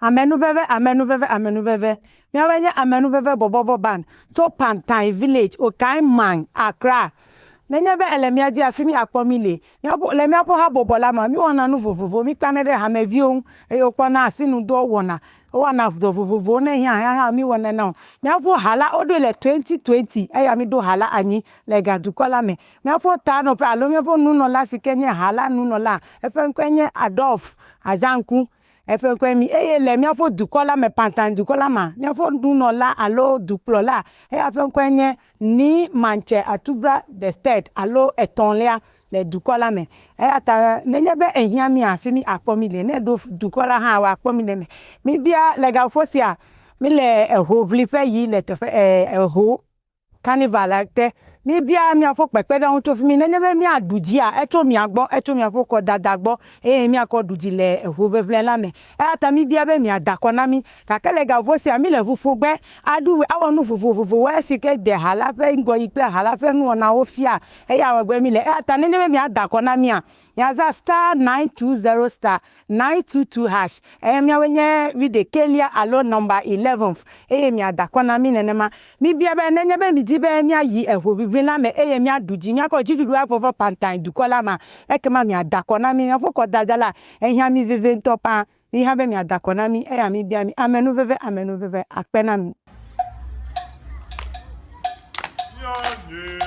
Amenuveve, amenuveve, amenuveve. Míawoe nye amenuveve bɔbɔbɔ band tso Pantai village, Okae-Mang, Accra. Nenye be ele mía dzi afi mi akpɔ mí le. Míaƒe, le míaƒe habɔbɔ la mea, míwɔna nu vovovowo. Míkpena ɖe hameviwo ŋu eye wokpɔna asinudɔwo wɔna. Wowɔna dɔ vovovowo ne ehiã hã míwɔnɛ na wo. Míaƒe ha la, woɖoe le 2020 eya míɖo ha la anyi le gadukɔ la me. Míaƒe tanɔƒe alo míaƒe nunɔla si ke nye ha la nunɔla, eƒe ŋkɔe nye Adolf Azanku. Eƒe ŋkɔe mi. Eye le míaƒe dukɔ la me, Pantan dukɔ la mea, míaƒe nunɔla alo dukplɔla, eya ƒe ŋkɔe nye Nii Mantse Atubra the third alo etɔ̃lia le dukɔ la me. Eya ta nenye be ehiã mía, hafi mí akpɔ mí le. Ne eɖo dukɔ la hã, woakpɔ mí le eme. Míbia le gaƒoƒo sia, míle ehoʋliƒe yi le teƒe e eho Carnival la te. Míbia miaƒe kpekpeɖeŋu tso fi mi. Nenye be míaɖu dzia, etso mia gbɔ, etso miaƒe kɔdada gbɔ eye míakɔ ɖu dzi le eŋuʋeʋlẽ la me. Eya ta míbia be miada akɔ na mí. Gake le gaƒoƒo sia, míle ŋu ƒo gbe aɖu we, awɔ nu vovovowo esi ke ɖe ha la ƒe ŋgɔyiyi kple ha la ƒe nuwɔnawo fia. Eya wɔ gbe míle. Eya ta nenye be miada akɔ na mía, miazã star 920 star 922 hash eye míawoe nye wuiɖekɛlia alo nɔmba eleventh eye miada akɔ na mí nenema. Míbia be nenye be midi be míayi ehoʋiʋli la me eye míaɖu dzi, míakɔ dziɖuɖu aƒo va Pantain dukɔ la mea, ekema miada akɔ na mí. Míaƒe kɔdada la, ehiã mí vevie ŋutɔ paa. Míhiã be miada akɔ na mí eya míbia mi. Amenuveve, amenuveve, akpe na mi. Míanye.